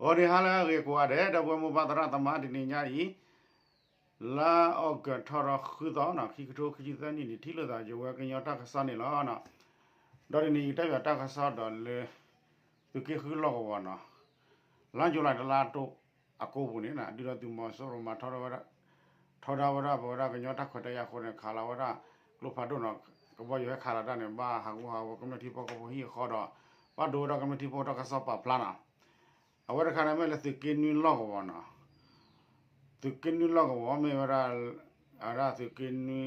ဂီၤနံၤဟါလၢအဂ့ၤကိးဂၤဒဲး ဒီပုၢ်ဝဲၢ်မိၢ်ပၢ်သရၣ်သမါ တနံၤညါအံၤ လါအီကူးထီၣ်ဒီးဃုသီနီၤ ခံကထိခံဆံသၢနံၣ်န့ၣ် ထံၣ်လိာ်သးယဝဲကညီတၢ်ကစီၣ်န့ၣ်လီၤ. ဒီးတနံၤအံၤ ကတဲဘၣ်တၢ်ကစီၣ်ဒီးလၢ သုးက့ဃုလီၢ်ကဝီၤနီၤ လါယူၤလံတလါအတိၢ်အကိးပူၤန့ၣ် ဒုၣ်ဒါသုးမီၤစိရိၤမၤထီဒါဝဲဒၣ် ထီဒါဝဲဒၣ်ပဝဲဒၣ်ကညီတၢ်ခွဲးတၢ်ယာ်အဃိန့ၣ် ခးလီၤဝဲဒၣ် ကျိဖးဒိၣ်နီၤ ကဘီယူၤဟဲခးလီၤတၢ်န့ၣ် ဘၣ်ဟးဂူာ်ဟးဂီၤကမျၢၢ်ထံဖိကီၢ်ဖိဟံၣ်အဃီဒီး ဘၣ်ဒိဝဲဒၣ်ကမျၢၢ်ထံဖိတၢ်ကစီၣ်ပာ်ဖျါနီၤ အဝဲတခါန့ၣ်မ့ၢ်လၢသုးက့နွံလီၢ်ကဝီၤနီၤ သုးက့နွံလီၢ်ကဝီၤမ့ၢ်ဝဲဒၣ် အဝဲဒၣ်သုးက့နွံ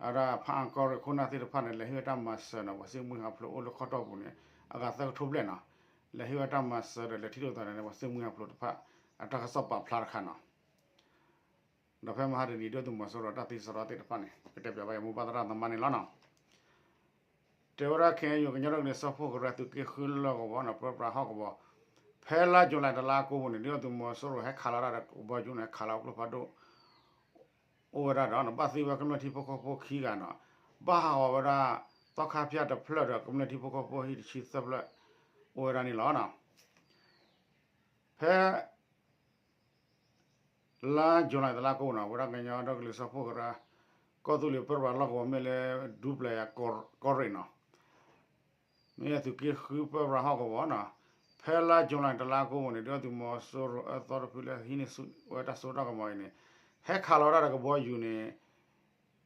အဝဲဒၣ်ဖးအၣ်ကီၢ်ရ့ၣ်ခိၣ်နၢ်သ့ၣ်တဖၣ်န့ၣ် လဲၤဟ့ၣ်ဝဲတၢ်မၤစၢၤနီၤ ပှၤစ့ၣ်မှံဟးဖျိးအိၣ်လၢခီတီၢ်ပူၤန့ၣ် အဂၤသၢကထိဘျဲၣ်နီၤ လဲၤဟ့ၣ်ဝဲတၢ်မၤစၢၤဒီးလဲၤထံၣ်လိာ်သးန့ၣ် ပှၤစ့ၣ်မှံဟးဖျိးတဖၣ် အတၢ်ကစီၣ်ပာ်ဖျါတခါနီၤ ဒီးဖဲမဟါတနံၤ ဒုၣ်ဒါသုးမီၤစိရိၤတၢ်သံစရီသ့ၣ်တဖၣ်န့ၣ် ကတဲပၠးဘၣ်ယမိၢ်ပၢ်သရၣ်သမါန့ၣ်လီၤနီၤ တဲဝဲဒၣ် ခ့ၣ်အဲၣ်ယူၣ် ကညီဒီကလုာ်စၢဖှိၣ်ကရၢ သုးက့ဃုလီၢ်ကဝီၤနီၤ ပၢပြးဟီၣ်ကဝီၤ ဖဲလါယူၤလံတလါကိးပူၤန့ၣ် ဒုၣ်ဒါသုးမီၤစိရိၤဟဲခးလီၤတၢ်ဒီးကဘီယူၤန့ၣ် ဟဲခးလီၤကျိဖးဒိၣ် အိၣ်ဝဲဒၣ်ဒီး ဘၣ်သံဝဲကမျၢၢ်ထံဖိကီၢ်ဖိခံဂၤနီၤ ဘၣ်ဟးဂီၤဝဲဒၣ် သီခါဖၠၣ်တဖျၢၣ်ဒီးကမျၢၢ်ထံဖိကီၢ်ဖိအဟံၣ်တဆံသၢဖျၢၣ် အိၣ်ဝဲဒၣ်န့ၣ်လီၤ. ဖဲ လါယူၤလံတလါကိးပူၤနီၤ ဝဲဒၣ်ကညီဒီကလုာ်စၢဖှိၣ်ကရၢ ကီၢ်သူလ့ၤပၢပြးလီၢ်ကဝီၤမ့ၢ်လၢ ဒူပျဲၤယၤကီၢ်ရ့ၣ်နီၤ မ့ၢ်သုးက့ဃုပၢပြးဟီၣ်ကဝီၤနီၤ ဖဲလါယူၤလံတလါကိးပူၤန့ၣ် ဒုၣ်ဒါသုးမီၤစိရိၤအၢသီတဖုလၢဟံးန့ၢ်ဝဲတၢ်စိတၢ်ကမီၤအံၤန့ၣ် ဟဲခးလီၤဝဲဒၣ်ဒီးကဘီယူၤန့ၣ်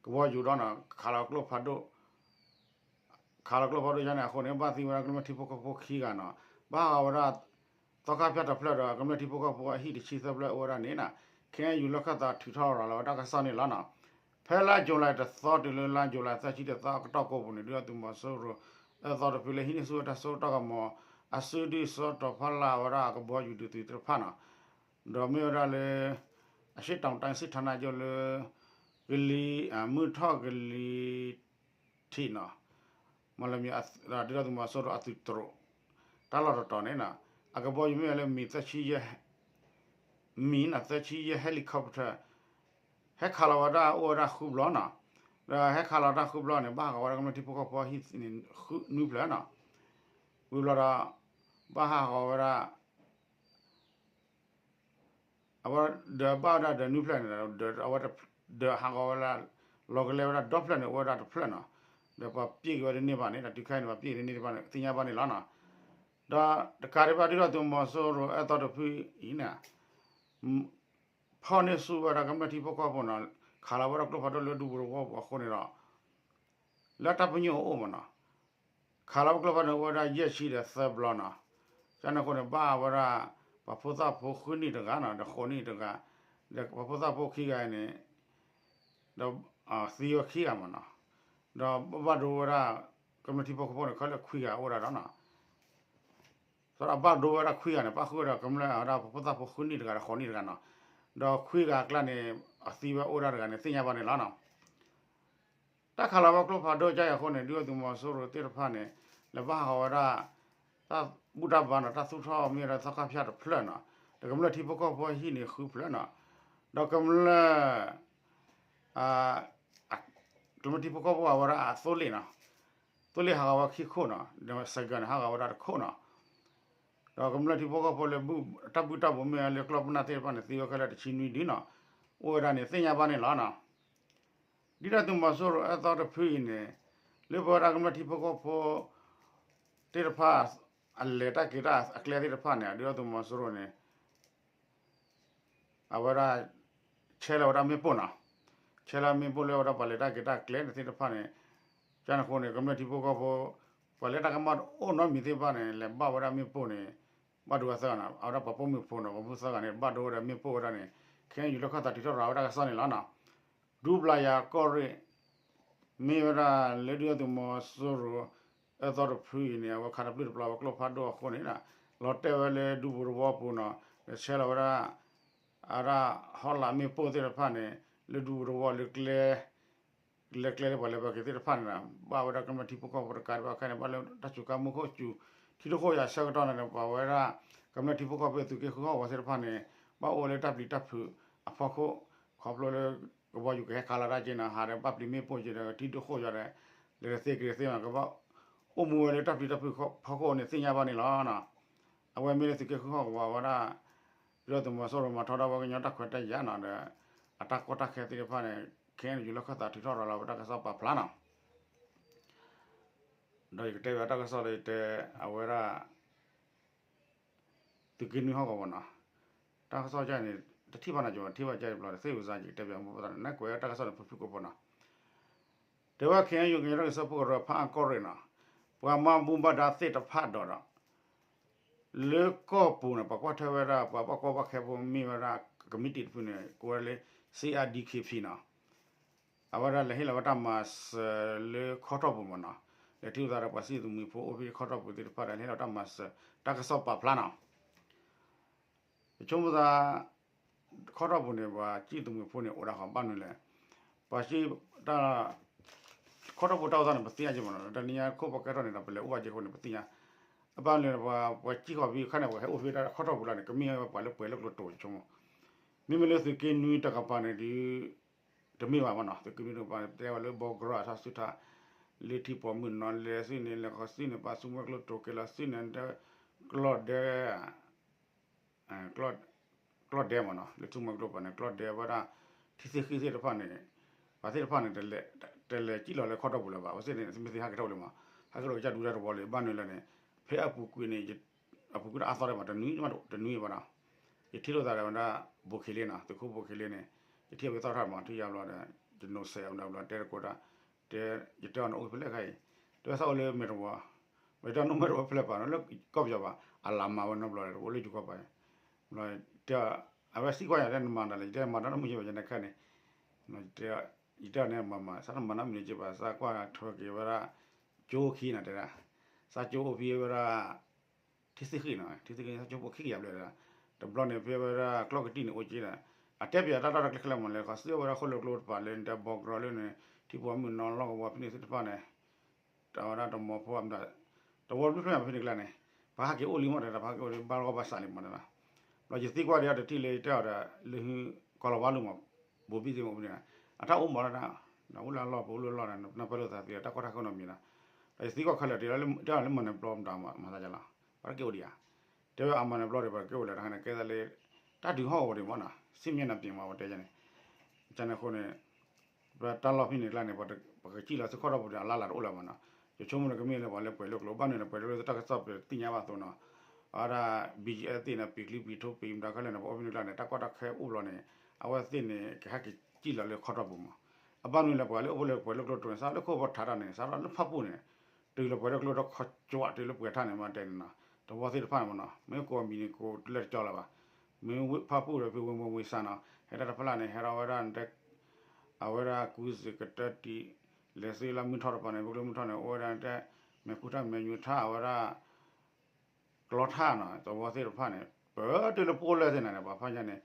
ကဘီယူၤဒီးနီၤ ခးလီၤကျိဖးဒိၣ် ခးလီၤကျိဖးဒိၣ်ယါန့ၣ်အဃိန့ၣ် ဘၣ်သံဝဲဒၣ်ကမျၢၢ်ထံဖိကီၢ်ဖိခံဂၤနီၤ ဘၣ်ဟးဂီၤဝဲဒၣ် သီခါဖၠၣ်တဖျၢၣ်ဒီးကမျၢၢ်ထံဖိကီၢ်ဖိအဟံၣ်တဆံသၢဖျၢၣ်အိၣ်ဝဲဒၣ်န့ၣ်နီၤ ခ့ၣ်အဲၣ်ယူၣ် လီၢ်ခၢၣ်သးထုးထီၣ်ရၤလီၤဝဲတၢ်ကစီၣ်န့ၣ်လီၤနီၤ ဖဲလါယူၤလံတသီတုၤလၢလါယူၤလံသၢဆံတသီအကတီၢ်ကိးပူၤန့ၣ် ဒုၣ်ဒါသုးမီၤစိရိၤ အၢသီတဖုလၢဟံးန့ၢ်ဆူၣ်ဝဲတၢ်စိတၢ်ကမီၤ အစုဒုၣ်စိတီၤဖီလာ်ဝဲဒၣ်အကဘီယူၤဒုးသုးသ့ၣ်တဖၣ်နီၤ ဒီးမ့ၢ်ဝဲဒၣ်လၢ အရှေ့တောင်တိုင်းစစ်ဌာနချုပ်လၢ ကလံၤ မုၢ်ထီၣ်ကလံၤထံးနီၤ မ့ၢ်လၢမ့ၢ် ဒုၣ်ဒါသုးမီၤစိရိၤအသုးတရိး တၢ်လီၢ်တတီၤန့ၣ်နီၤ အကဘီယူၤမ့ၢ်ဝဲလၢ မံၤသၢဆံယဲၢ် မံၤနီၤ သၢဆံယဲၢ် helicopter ဟဲခးလီၤဝဲဒၣ်အိၣ်ဝဲဒၣ်ဃုဘျီနီၤ ဒီးဟဲခးလီၤတၢ်ဃုဘျီန့ၣ် ဘၣ်ဟးဂီၤဝဲဒၣ်ကမျၢၢ်ထံဖိကီၢ်ဖိဟံၣ်န့ၣ် နွံဖျၢၣ်နီၤ ဝံၤဘျီဒီး ဘၣ်ဟးဂီၤဝဲဒၣ် အဝဲဒီးဘၣ်ဝဲဒၣ်ဒီးနွံဖျၢၣ်န့ၣ် ဒီးအဝဲ ဒီးဟးဂီၤဝဲဒၣ် လီၤကလဲဝဲဒၣ်ဒီဖျၢၣ်န့ၣ် အိၣ်ဝဲဒၣ်တဖျၢၣ်နီၤ ဒီးပှၤပျ့ၢ်က့ၤဝဲဒၣ်န့ၢ်ဘၣ်န့ၣ် ဒီးတုၤခဲအံၤန့ၣ် ပှၤပျ့ၢ်က့ၤန့ၢ်ဘၣ်န့ၣ် သ့ၣ်ညါဘၣ်န့ၣ်လီၤနီၤ ဒီးတကးဒံးဘၣ် ဒုၣ်ဒါသုးမီၤစိရိၤအၢသီတဖုအံၤန့ၣ် ဖီၣ်န့ၢ်ဆူၣ်ဝဲဒၣ်ကမျၢၢ်ထံဖိကီၢ်ဖိနီၤ ခးလီၤဝဲဒၣ်ကျိဖးဒိၣ်လၢဒူပူၤသဝီပူၤအဃိန့ၣ်ဒီး လၢတၢ်ပညိၣ်အအိၣ်မးနီၤ ခးလီၤဝဲကျိဖးဒိၣ်န့ၣ် အိၣ်ဝဲဒၣ်ယဲၢ်ဆံဒီးသၢဘျီနီၤ ကန့ၣ်အဃိန့ၣ် ဘၣ်ဝဲဒၣ် ပှၤဖိသၣ်ဖိဃုနံၣ်တဂၤနီၤ ဒီးဃိးနံၣ်တဂၤ ဒီးပှၤဖိသၣ်ဖိခံဂၤအံၤန့ၣ် ဒီးသံဝဲခံဂၤမးနီၤ ဒီးဘၣ်ဒိဝဲဒၣ် ကမျၢၢ်ထံဖိကီၢ်ဖိန့ၣ် ခဲလၢာ်ခွံဂၤအိၣ်ဝဲဒၣ်ဒီးနီၤ ဒီးဘၣ်ဒိဝဲဒၣ်ခွံဂၤန့ၣ် ပၣ်ဃုာ်ဝဲဒီးကမျၢၢ်ဝဲဒၣ်ပှၤဖိသၣ်ဖိဃုနံၣ်တဂၤဒီးဃိးနံၣ်တဂၤနီၤ ဒီးခွံဂၤအကျါန့ၣ် အသံဝဲအိၣ်ဒၣ်တဂၤန့ၣ် သ့ၣ်ညါဘၣ်န့ၣ်လီၤနီၤ တၢ်ခးလီၤဝဲကျိဖးဒိၣ်ကါအံၤအဃိန့ၣ် ဒုၣ်ဒါသုးမီၤစိရိၤသ့ၣ်တဖၣ်န့ၣ် လဲၤဘၣ်ဟးဂီၤဝဲဒၣ် တၢ်ဘူၣ်တၢ်ဘါနီၤ တၢ်သူၣ်ထီၣ်မ့ၢ်ဝဲဒၣ်သီခါဖၠၣ်တဖျၢၣ်နီၤ ဒီးကမျၢၢ်ထံဖိကီၢ်ဖိဟံၣ်န့ၣ်ဃုဖျၢၣ်နီၤ ဒီးကမျၢၢ် ကမျၢၢ်ထံဖိကီၢ်ဖိအဝဲဒၣ်အသိလ့ၣ်နီၤ သိလ့ၣ်ဟးဂီၤဝဲခံခိၣ်နီၤ ဒီးစဲးကၢးန့ၣ် ဟးဂီၤဝဲဒၣ်တခိၣ်နီၤ ဒီးကမျၢၢ်ထံဖိကီၢ်ဖိလၢ တၢ်ဘူၣ်တၢ်ဘိးမ့ၢ်ဝဲလၢကျီၢ်ပနၢ်သ့ၣ်တဖၣ်န့ၣ် သံဝဲခဲလၢာ်တဆံနွံဒုနီၤ အိၣ်ဝဲဒၣ်န့ၣ် သ့ၣ်ညါဘၣ်န့ၣ်လီၤနီၤ ဒုၣ်ဒါသုးမီၤစိရိၤအၢသီတဖုအံၤန့ၣ် လၢပဝဲဒၣ်ကမျၢၢ်ထံဖိကီၢ်ဖိသ့ၣ်တဖၣ် အလဲၤတၢ်က့ၤတၢ်အကျဲသ့ၣ်တဖၣ်န့ၣ် ဒုၣ်ဒါသုးမီၤစိရိၤန့ၣ် အဝဲဒၣ် ဆဲလီၤဝဲဒၣ်မ့ၣ်ပိၢ်နီၤ ဆဲလီၤမ့ၣ်ပိၢ်လၢအဝဲဒၣ်ပှၤလဲၤတၢ်က့ၤတၢ်ကျဲန့ၣ်သ့ၣ်တဖၣ်န့ၣ် ကန့ၣ်အဃိန့ၣ် ကမျၢၢ်ထံဖိကီၢ်ဖိ ပှၤလၢတၢ်ကမၣ်တအိၣ်နီတမံၤသ့ၣ်တဖၣ်န့ၣ် လဲၤဘၣ်ဝဲဒၣ်မ့ၣ်ပိၢ်န့ၣ် ဘၣ်ဒိဝဲသၢဂၤနီၤ အဝဲဒၣ်ပှၤပိာ်မုၣ်ဖိနီၤ ပှၤပိာ်မုၣ်သၢဂၤန့ၣ် ဘၣ်ဒိဝဲဒၣ်မ့ၣ်ပိၢ်ဝဲဒၣ်န့ၣ် ခဲအံၤ ယူၤလၢခီၣ်သးထုးထီၣ်ရၤဝဲဒၣ်ကစီၣ်န့ၣ်လီၤနီၤ ဒူပျၤယၤကီၢ်ရ့ၣ် မ့ၢ်ဝဲဒၣ်လၢဒုၣ်ဒါသုးမီၤစိရိၤ အၢသီတဖုအံၤန့ၣ် အဝဲခးတပျုၢ်တပျီၤဝဲကျိဖးဒိၣ်အဃိန့ၣ် လီၤတဲာ်ဝဲလၢဒူပူၤသဝီပူၤနီၤ ဆဲလီၤဝဲဒၣ် အဝဲဒၣ်ဟီလာ်မ့ၣ်ပိၢ်သ့ၣ်တဖၣ်န့ၣ် လၢဒူပူၤသဝီလၢကျဲ လၢကျဲလၢပှၤလဲၤပှၤက့ၤသ့ၣ်တဖၣ်န့ၣ် ဘၣ်ဝဲဒၣ်ကမျၢၢ်ထံဖိကီၢ်ဖိတကးဒံးဘၣ်ခဲန့ၣ် ဘၣ်လၢတၢ်စူၤကါမူခိၣ်စူၤ ထံဒိၣ်ဃိၣ်ယၤဆၢကတီၢ်န့ၣ် ပှၤဝဲဒၣ် ကမျၢၢ်ထံဖိကီၢ်ဖိသုးက့ဃုဟီၣ်ကဝီၤသ့ၣ်တဖၣ်န့ၣ် ဘၣ်အိၣ်လၢတၢ်ပျံၤတၢ်ဖုးအဖီခိၣ် ခီဖျိလၢ ကဘီယူၤကဟဲခးလီၤတၢ်က့ၤနီၤ ဟးဒီးဘၣ်ပျံၤမ့ၣ်ပိၢ်က့ၤဒီး ထံဒိၣ်ဃိၣ်ယၤဒီး လဲၤတသ့က့ၤတသ့မး ကဘၣ်အိၣ်မူဝဲလၢတၢ်ပျံၤတၢ်ဖုးဖီခိၣ်န့ၣ် သ့ၣ်ညါဘၣ်န့ၣ်လီၤနီၤ. အဝဲမ့ၢ်လၢသုးက့ဃုဟီၣ်ကဝီၤဝဲဒၣ် ဒုၣ်ဒါသုးမီၤစိရိၤမၤထီဒါဝဲကညီတၢ်ခွဲးတၢ်ယာ်နီၤဒီး အတၢ်ကီတၢ်ခဲသ့ၣ်တဖၣ်န့ၣ် ခဲအံၤယူၤလၢခၢၣ်သးထုးထီၣ်ရၤလီၤဝဲတၢ်ကစီၣ်ပာ်ဖျါနီၤ ဒီးယကတဲဘၣ်တၢ်ကစီၣ်လၢယတဲ အဝဲဒၣ် သုးက့နွံဟီၣ်ကဝီၤနီၤ တၢ်ကစီၣ်ကန့ၣ် တထံၣ်ဘၣ်နီၤ ကထံၣ်ဘၣ်ကဘျီဒီး သ့ၣ်ဝံၤစါ ယကတဲဘၣ်မ့ၢ်ပသးန့ၣ် ကွဲးတၢ်ကစီၣ်န့ၣ် ဖုဖုကိးဖိနီၤ တဲဝဲ ခဲအံၤယူၤကညီတၢ်ကစီၣ်ဖိကရၢ ဖးအၣ်ကီၢ်ရ့ၣ်နီၤ ပှၤမၤဘူၣ်ဘၣ်ဒါသ့ၣ်တဖၣ်ဒီးဒီး လၢကီၢ်ပူၤန့ၣ် ပှၤကွၢ်ထွဲဝဲဒၣ် ပှၤဘၣ်ကီဘၣ်ခဲဖိမ့ၢ်ဝဲဒၣ် ကမံးတံာ်တဖုန့ၣ် ကိးဝဲလၢ C R D K P နီၤ အဝဲဒၣ်လဲၤဟ့ၣ်လီၤဝဲတၢ်မၤစၢၤလၢခီတီၢ်ပူၤမ့ၢ်နီၤ လဲၤထံၣ်လိာ်သးဒီးပှၤစံၣ်သမူဖိအိၣ်ဖဲခီတီၢ်ပူၤသ့ၣ်တဖၣ်ဒီး လဲၤဟ့ၣ်လီၤတၢ်မၤစၢၤ တၢ်ကစီၣ်ပာ်ဖျါနီၤ ယဆိကမိၣ်သး ခီတီၢ်ပူၤန့ၣ် ပှၤစံၣ်သမူဖိန့ၣ် အိၣ်ဒၣ်ဃီဘၣ်နုၤလဲၣ် ပှၤစံၣ်တၢ် ခီတီၢ်ပူၤတၢ်အိၣ်သးန့ၣ် ပသ့ၣ်ညါက့ၤမ့ၢ်နီၤ တနံၤညါခိၣ်ပှၤကဲထီၣ်န့ၣ်ဒီး ပလဲၤအိၣ်ဘၣ်က့ၤအဃိန့ၣ် ပသ့ၣ်ညါ အဘၣ်နုၤလဲၣ် ပှၤစံၣ်ဃီၤဖဲခါန့ၣ် ပှၤဟဲအိၣ်ဖဲတၢ်ခီတီၢ်ပူၤလီၤန့ၣ် ကမ့ၢ်ဝဲပှၤလၢပှဲၤလၢကျိၤတိၤဆိကမိၣ် မ့မ့ၢ်လၢသုးက့နွံတကပၤန့ၣ်ဒီး တမ့ၢ်ဘၣ်မ့ၢ်နီၤ သုးက့နွံတကပၤန့ၣ် တဲဝဲလၢဘီကရီအထီၣ်ဆူထီၣ် လၢထံပှၤမုၢ်နီၤ လဲၤဆူန့ၣ် လဲၤဃီၤဆူန့ၣ် ပှၤဆူမဲာ်ကျိၤတိၤက့ၤလီၤဆူန့ၣ် ကျီၢ်ဒဲ ကျီၢ်ဒဲမ့ၢ်နီၤ လၢဆူမဲာ်ကျိၤပၤန့ၣ် ကျီၢ်ဒဲဝဲဒၣ် ထံသ့ၣ်ဃံသ့ၣ်တဖၣ်န့ၣ် ပှၤသ့ၣ်တဖၣ်န့ၣ် တလဲၤစံၣ်လီၤလၢခီတီၢ်ပူၤလၢၤဘၣ် အဝဲသ့ၣ်န့ၣ် မ့ၢ်သ့ဟးက့ၤထီၣ်ဝဲလၢမ့ၢ် ဟးက့ၤထီၣ်ကစၢ်ဒူတၢ်တဝီလၢ ဘၣ်နုၤလဲၣ်န့ၣ် ဖဲအပူၤကွံာ်န့ၣ် အပူၤကွံာ်တၢ်အသီတမ့ၢ် တနွံမ့ၢ်တနွံဘၣ်နီၤ ယထံၣ်လိာ်သးဒီးဝဲဒၣ် ဘိးခ့လ့နီၤ သုးခိၣ်ဘိးခ့လ့န့ၣ် ယထံၣ်အဝဲသီၣ်ထီၣ်မ့ၢ် ထံၣ်ယါဘျီဒီး ယနိးစဲးအဝဲဒၣ်ဘျီ တဲတကိးတၢ် တဲ ယတဲအီၤန့ၣ်အိၣ်ဖဲလဲၣ်ခါအံၤ တဲဝဲသးအိၣ်လၢမဲာ်တဝီ ဝဲတၢ်နိၣ်မဲာ်တဝီဖဲလဲၣ်ပာ်နီၤ လၢကီၢ်ပယီၤဘၣ် အလၤမၤဝဲနီတဘျီဒီး အိၣ်လၢယိၤကီၢ်ပၤ ဘျီ တဲ အဝဲသံကွၢ်ယၤတဲနမၤတၢ်လဲၣ် ယတဲမၤတၢ်နီတမံၤဘၣ် ယန့ၣ်ခဲန့ၣ် ယတဲအီၤန့ၣ်မၤမၤ စးတမၤနီတမံၤန့ၣ်က့ဘၣ် စးကွၢ်ထွဲက့ၤဝဲဒၣ် ကၠိခံနီၤတဲဒၣ် စးကၠိအိၣ်ဖဲဝဲဒၣ် ထံသ့ၣ်ဃံနီၤ ထံသ့ၣ်ဃံ စးကၠိဖိခံကယၤဘျဲၣ်ဒီး တဘျီန့ၣ် ဖဲဝဲဒၣ်ကျီၢ်ကတံၢ်န့ၣ်အိၣ်က့ဒီး အတဲပၠးတၢ်လီၢ်တၢ်ကျဲခဲလၢာ်မးလဲၤဃီၤ စံးဝဲဒၣ်ဃိၣ်လၢကျိတပၤလၢန့ၣ် တဲဘီကရီလၢန့ၣ် ထံပှၤမုၢ်နီၤလီၢ်ကဝီၤဖဲန့ၣ်သ့ၣ်တဖၣ်န့ၣ် တဝဲဒၣ်တမီၤဖိ တဝီဘျုးဖျၢၣ်ဖဲန့ၣ်ကျါန့ၣ် ပဟးက့ၤအိၣ်လံမးတဲဒၣ် ပဟးက့ၤအိၣ်လံ ဘၣ်လီၢ်ဘၣ်စးလံမးတဲဒၣ် ဘျီယသံကွၢ်ဒံးအီၤတထံၣ်လၢယတဲအီၤဒီး လၢဟုကီၢ်လီၤဝါလူၤမး ဘိးဘံၣ်သ့ၣ်မးအိၣ်ဖဲန့ၣ် အတၢ်အိၣ်မးလီၤဒၣ် အိၣ်လၢအလီၢ်ပအိၣ်လၢအလီၢ်ဒီး နပၢၢ်လိာ်သးသ့ တၢ်ကီတၢ်ခဲနီတမံၤဒီး ဒီးယသံကွၢ်ခဲလၢာ်တဲအီၤလၢမၤန့ၣ်ဘျီမတၤမၤသးယလီၤ ပှၤတက့ၤအိၣ်ဒံးဧါ တဲဝဲအမၤန့ၣ်ဘျီဒီး ပှၤတက့ၤအိၣ်လၢတၢ်ခါန့ၣ် ကဲသးလၢ တၢ်ဒုးဟီၣ်ကဝီၤဒံးမးနီၤ စံၣ်မ့ၢ်နပ့ၤမးဝဲတဲန့ၣ် ကန့ၣ်အဃိန့ၣ် ပတၢ်လီၢ်ဖဲန့ၣ်ကျါန့ၣ် ပကစံၣ်လီၤဆူခီတီၢ်ပူၤဒီး အလၢ်လၢ်တအိၣ်လၢၤဘၣ်နီၤ ယဆိကမိၣ်န့ၣ် ကမ့ၢ်လၢပှၤလၢပှဲၤလိာ်ကျိၤ ဘၣ်နုၤန့ၣ် ပှဲၤလိာ်ကျိၤလၢတၢ်ကစီၣ်ပသ့ၣ်ညါဘၣ်အသိးနီၤ အဝဲဒၣ် ဘံၣ်ကၠံၣ်အဲၣ်သ့ၣ်န့ၣ် ပံၤချံပံၤထိပံၤမတၤခဲလၢာ်န့ၣ် ပှၤအိၣ်ဖဲန့ၣ်ကျါန့ၣ် တၢ်ကီတၢ်ခဲအိၣ်ဘျီန့ၣ် အဝဲသ့ၣ်န့ၣ် ကဟဲက့ၤစံၣ်လီၤလၢခီတီၢ်ပူၤမး အဘၣ်နုၤလၢပှၤလၢအိၣ်ဖဲလၢပှဲၤလိာ်ကျိၤတိၤန့ၣ် စးလၢခိၣ်ပထးတၢ်န့ၣ် စးလၢဖၣ်ပူၣ်န့ၣ် တုၤလၢပှဲၤလိာ်ကျိၤဒီးခီကၠိတုၤလၢပှဲၤထၣ်န့ၣ် မၤတဲန့ၣ်နီၤ တဝီသ့ၣ်တဖၣ်န့ၣ်မးနီၤ မ့ၢ်ကိးမံၤန့ၣ် ကိးလၢတကၠီလၢၤဘၣ် မ့ၢ်ဖၣ်ပူၣ်ဒီးဖဲဝ့ၢ်မိၢ်ဝ့ၢ်ဆၣ်နီၤ ဟဲဒၣ်တဖျၢၣ်န့ၣ် ဟဲထီၣ်ဝဲဒၣ် အဝဲဒၣ်ကူစ့ၣ်ကတၢၢ်တံၢ် လဲၤဆူလၢမုၢ်ထီၣ်တပၤန့ၣ် ဖဲလၢမုၢ်ထီၣ်န့ၣ် အိၣ်ဝဲဒၣ်တဲ မဲာ်ခူၣ်ထၣ်မဲာ်ညူထၣ် အဝဲဒၣ် ကျီထၣ်နီၤ သဝီသ့ၣ်တဖၣ်န့ၣ် ပတုၤလၢပအိၣ်လၢသ့ၣ်န့ၣ် ပှၤဖးညါန့ၣ်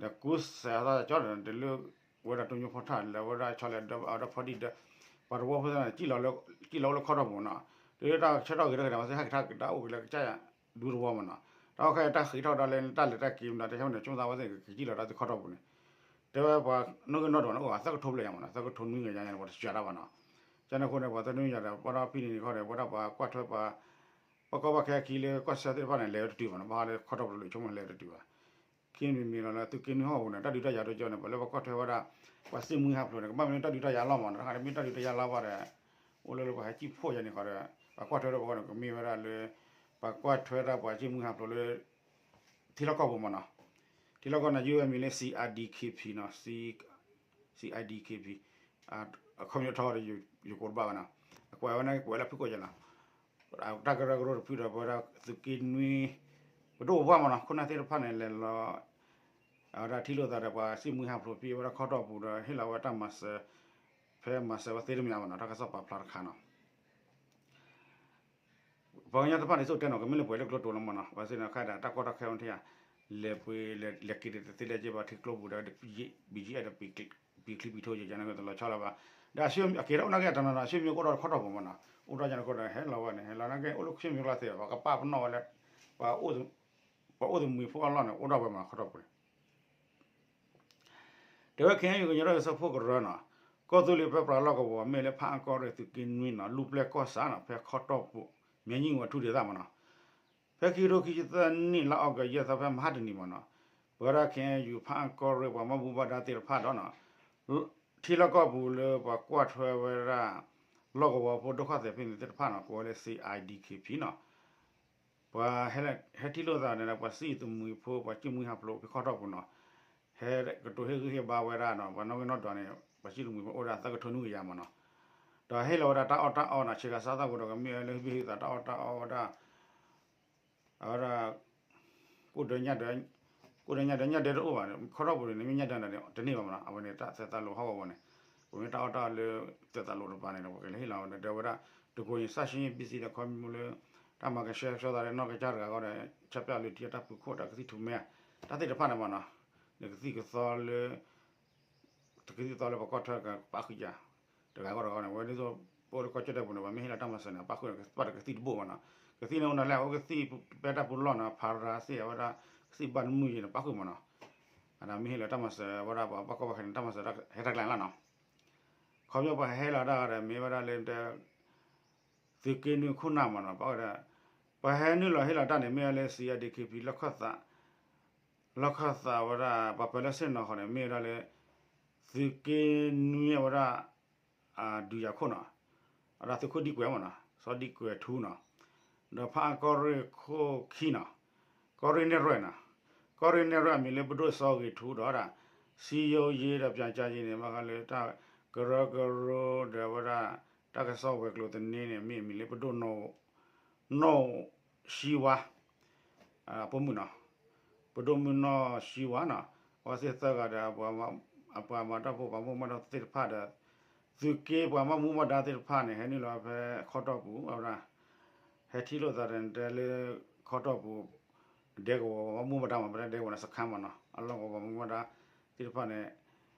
ဒီးကူစဲးအသးကၠီဒီး တုၤလၢ ဝဲဒၣ်တိညိဖီထၣ် လဲၤဝဲဒၣ်ဆီလဲၤဒီး အဝဲဒၣ်ဖီဒံၣ်ဒီး ပှၤသဝီဖိသ့ၣ်န့ၣ် စံၣ်လီၤလၢခီတီၢ်ပူၤနီၤ တုၤလၢတၢ်ဆၢထီၣ်ဂ့ၤတဂ့ၤန့ၣ် ပှၤသ့ၣ်ဟဲက့ၤထီၣ်ကဒါအိၣ်က့ၤလၢကစၢ်ယွၤဒူသဝီမးနီၤ တၢ်အီၣ်ခဲအံၤတၢ်ဃ့ထီၣ်ဒၣ်လဲာ် တၢ်လဲၤတၢ်က့ၤမတၤတၢ်ဆၢန့ၣ် ဆိသးဝဲသ့ၣ်ကစံၣ်လီၤတၢ်သုခီတီၢ်ပူၤန့ၣ် တဲဝဲပှၤနီၣ်ဂံၢ်နီၣ်ဒွးန့ၣ် အိၣ်သၢကထိဘျဲၣ်ညါမးနီၤ သၢကထိနွံဂၤညါန့ၣ် ပှၤတစှၤတၢ်ဘၣ်နီၤ ကန့ၣ်အဃိန့ၣ် ပှၤသၢနွံဂၤဒီး ပှၤဒီဖံန့ၣ်န့ၣ်ခီဒီး ပဝဲဒၣ်ပှၤကွၢ်ထွဲပှၤ ပှၤကီၢ်ဘၣ်ခဲအခံလၢကီၢ်စဲၣ်သ့ၣ်တဖၣ်န့ၣ် လဲၤဝဲတတုၤဘၣ်နီၤ ဘၣ်ဃးလၢခီတီၢ်ပူၤတလိၣ်ဆိကမိၣ်လဲၤဝဲတတုၤဘၣ် ခံမံၤမံၤလီၤလၢသုးက့နွံဟီၣ်ပူၤန့ၣ် တၢ်ဒုးတၢ်ယၤဒိကၠီန့ၣ် ပှၤလၢပှၤကွၢ်ထွဲဝဲဒၣ် ပှၤစံၣ်မှံဟးဖျိးန့ၣ် ကဘၣ်မ့ၢ်တၢ်ဒုးတၢ်ယၤလီၤမးနီၤ တခါန့ၣ်မ့ၢ်တၢ်ဒုးတၢ်ယၤလီၤဘၣ်ဒီး အိၣ်လၢလၢပှၤဟဲစံၣ်ဖှိၣ်ယါန့ၣ်ခီဒီး ပှၤကွၢ်ထွဲဒီးပှၤန့ၣ် ကမ့ၢ်ဝဲဒၣ်လၢ ပှၤကွၢ်ထွဲဒၣ်ပှၤစံၣ်မှံဟးဖျိးလၢ ထံလီၢ်ကီၢ်ပူၤမးနီၤ ထံလီၢ်ကီၢ်န့ၣ် ယုၢ်ဝဲမံၤလၢ C R D K P နီၤ C R D K P အခီပညီထီၣ်ဒီး ယကိးတဘၣ်ဘၣ်နီၤ အကွဲးဝဲန့ၣ် ကွဲးလၢဖုၣ်ကိာ်ယဲနီၤ တၢ်ကရၢကရိတဖုဒီး ပဝဲဒၣ်သုးက့နွံ ပဒိၣ်ပပှၢ်မးနီၤ ခိၣ်နၢ်သ့ၣ်တဖၣ်န့ၣ် လဲၤလီၤ အဝဲဒၣ်ထံၣ်လိာ်သးဒီးပှၤစံၣ်မှံဟးဖျိးဖဲဝဲဒၣ်ခီတီၢ်ပူၤဒီး ဟ့ၣ်လီၤဝဲတၢ်မၤစၢၤ ဖဲမၤစၢၤဝဲသ့တမံၤမးနီၤ တၢ်ကစီၣ်ပာ်ဖျါတခါနီၤ ပှၤကညီတဖၣ်န့ၣ် ဆိကတဲနီၤ ကမ့ၢ်လၢပှဲၤလၢကျိတိၤလီၤမးနီၤ ဘၣ်ဆၣ်န့ၣ် ခဲဒၣ်တၢ်ကီတၢ်ခဲအိၣ်ထဲယါ လဲၤပှ့ၤ လဲၤက့ၤတသ့လဲၣ်က့ၤဘၣ်ထံကျိပူၤဒီး ဘံၣ်ကၠံၣ်အဲၣ်ဒီး ပံၤချံပံၤထိယဲယဲန့ၣ် ကတလီၤဆီလၢၤဘၣ် ဒီးအက့ၤထီၣ်အိၣ်နာ်က့ အတနီၤနီၤ ဆ့ၣ်မံၤအိၣ်ဒီးခီတီၢ်ပူၤမးနီၤ အိၣ်ဒီးယါန့ၣ်အဃိဒီး ဟဲလီၤဝဲန့ၣ် ဟဲလီၤနာ်က့ အိၣ်လၢဆ့ၣ်မံၤကျါသ့ ပှၤကပာ်ပနီၣ်ဝဲလၢ ပှၤအိၣ်သမံၤဖိအလီၢ်န့ၣ် အိၣ်ဒီးဝဲမးနီၤ ခီတီၢ်ပူၤန့ၣ် တဲဝဲ ခဲအံၤ ကညီတၢ်ကစီၣ်ဖိကရၢနီၤ ကီၢ်သူလ့ၤဖဲပှၤလီၢ်ကဝီၤ မ့ၢ်လၢဖးအၣ်ကီၢ်ရ့ၣ်သုးက့နွံနီၤ လူၢ်ပျဲၢ်ကီၢ်ဆၣ်နီၤ ဖဲခီတီၢ်ပူၤ မ့ၢ်ညံၣ်ဝဲထူၣ်ဒံးသၣ်မးနီၤ ဖဲခံကထိခံဆံသၢနံၣ် လါအီကူး ယဲၢ်သီ ဖဲမဟါတနံၤမ့ၢ်နီၤ, ပဝဲဒၣ် ခ့ၣ်အဲၣ်ယူၣ် ဖးအၣ်ကီၢ်ရ့ၣ် ပှၤဘၣ်မူဘၣ်ဒါသ့ၣ်တဖၣ်ဒီးနီၤ, ထံလီၢ်ကီၢ်ပူၤလၢပှၤကွၢ်ထွဲဝဲဒၣ် လီၢ်ကဝီၤဖိ ဒုက္ခသည် ဖဲန့ၣ်သ့ၣ်တဖၣ်နီၤ, ကိးဝဲလၢ C I D K P နီၤ, ပှၤဟဲထံၣ်လိာ်သးန့ၣ်ဒီး ပှၤစံၣ်သမူဖိ ပှၤစံၣ်မှံဟးဖျိးဖဲခီၣ်ထီၣ်ပူၤနီၤ, ဟဲကတိၤဟ့ၣ်ဂံၢ်ဟ့ၣ်ဘါဝဲဒၣ်နီၤ, ပှၤနီၣ်ဂံၢ်နီၣ်ဒွးန့ၣ် ပှၤစံၣ်သမူဖိအိၣ်ဝဲဒၣ်သၢကထိနွံကယၤမ့ၢ်နီၤ, ဒီးဟ့ၣ်လီၤဝဲဒၣ်တၢ်အီၣ်တၢ်အီနီၤ, ဆ့ကၤစးထီၣ်ပူၤဒီး ကမ့ၢ်ဝဲလၢဟံၣ်ဘံၣ်ဟံၣ်သးတၢ်အီၣ်တၢ်အီဝဲဒၣ် အဝဲဒၣ် ကိၣ်ဒၢညၣ်ဒၢ, ကိၣ်ဒၢညၣ်ဒၢ ညၣ်ဒၢတအိၣ်ဘၣ်, ခီၣ်ထီၣ်ပူၤန့ၣ် မ့ၢ်ညၣ်ဒၢန့ၣ် တန့ၢ်ဘၣ်မ့ၢ်နီၤ, အဝဲန့ၣ်တၢ်သဲးသးလိၤဟီၣ်ကဝီၤန့ၣ်, ပမ့ၢ်တၢ်အီၣ်တၢ်အီလၢ သဲးသးလိၤတပၤန့ၣ်ဒီး ပကလဲၤဟ့ၣ်လီၤဝဲဒီး ဝဲဒၣ် တကိးယံၤ စၢ်ရှ့ၣ် ဘံၣ်စံဒီး ခီမူလၢ တၢ်မၤကဆှဲကဆှီသးလၢနီၢ်ကစၢ်တဂၤဃီဒီး ဆၢပျၢ်လၢထံတၢ်ဖုခိၣ်တၢ်ကသံၣ်ထူၣ်မဲ တၢ်သ့ၣ်တဖၣ်န့ၣ်မ့ၢ်နီၤ, နကသံၣ်ကသီလၢ တကသံၣ်သီလၢပှၤကွၢ်ထွဲကပာ်ဃုာ်ယၤ, တဂၤဂီၢ်တဂၤန့ၣ် ဝဲဒ်သိး ပအိၣ်လၢကီၢ်ကၠီၣ်တဲၣ်ပူၤန့ၣ် ပှၤမ့ၢ်ဟ့ၣ်လီၤတၢ်မၤစၢၤန့ၣ် ပာ်ဃုာ်ပာ်ဒီးကသံၣ်တဘိမ့ၢ်နီၤ, ကသံၣ်န့ၣ်အိၣ်နၤလဲၣ် အိၣ်ကသံၣ်ပဲတၢ်ပူၤလီၢ်နီၤ ဖးရၤသ့ၣ်ဝဲဒၣ် ကသံၣ်ဘၣ်တမုၢ်ယံၤန့ၣ် ပာ်ဃုာ်မ့ၢ်နီၤ, အဒၣ်မ့ၢ်ဟ့ၣ်လီၤတၢ်မၤစၢၤဝဲဒၣ်ပှၤဘၣ်ကီဘၣ်ခဲန့ၣ် တၢ်မၤစၢၤဟဲတၢ်ကျဲလီၤနီၤ, ခီပညီပှၤဟဲလီၤတၢ်ဒီးမ့ၢ်ဝဲဒၣ်လၢ သုးက့နွံခိၣ်နၢ်မ့ၢ်နီၤ ပာ်ဝဲဒၣ်, ပှၤဟဲနုာ်လီၤဟ့ၣ်လီၤတၢ်န့ၣ် မ့ၢ်ဝဲလၢ C I D K P လီၢ်ခၢၣ်သး, လီၢ်ခၢၣ်သးဝဲဒၣ် ပှၤပၢၤလၢစ့ၣ်နီၤဃီန့ၣ် မ့ၢ်ဝဲဒၣ်လၢ သုးက့နွံဝဲဒၣ် ဒုးယၤခိၣ်နီၤ, အဒၣ်သုးခိၣ်ဒံကွဲမ့ၢ်နီၤ စီၤဒံကွဲထူနီၤ, ဒီးဖးအၣ်ကီၢ်ရ့ၣ်ခိၣ်ခံနီၤ, ကီၢ်ရ့ၣ်နဲၣ်ရွဲၣ်နီၤ, ကီၢ်ရ့ၣ်နဲၣ်ရွဲၣ်အမံၤလၢပဒိၣ်စီၤဂ့ၤထူဒီးဝဲဒၣ် စံယိယ့ဒီးပၠၤကၠၤယ့န့ၣ် ဘၣ်ဃးလၢတၢ်ကရၢကရိ ဒီးဝဲဒၣ် တၢ်ကစီၣ်ဝဲၤကျိၤသန့န့ၣ် မ့ၢ်အမံၤလၢပဒိၣ်နီၢ် နီၢ်ရှံဝါ အပိာ်မုၣ်နီၤ, ပဒိၣ်မုၣ်နီၢ်ရှံဝါနီၤ, အဝဲသ့ၣ်သၢဂၤဒီး အပှၤမၤတၢ်ဖိ ပှၤဘၣ်မူဘၣ်ဒါသ့ၣ်တဖၣ်ဒီး သုးက့ပှၤဘၣ်မူဘၣ်ဒါသ့ၣ်တဖၣ်န့ၣ် ဟဲနုာ်လီၤဖဲခီၣ်ထီၣ်ပူၤ အဝဲဒၣ် ဟဲထံၣ်လိာ်သးဒီးတဲလၢ ခီၣ်ထီၣ်ပူၤ ဒဲကဝီၤပှၤဘၣ်မူဘၣ်ဒါမ့ၢ် ပတဲဒဲကဝီၤန့ၣ် စခါမ့ၢ်နီၤ, အလီၢ်ကဝီၤပှၤဘၣ်မူဘၣ်ဒါသ့ၣ်တဖၣ်န့ၣ်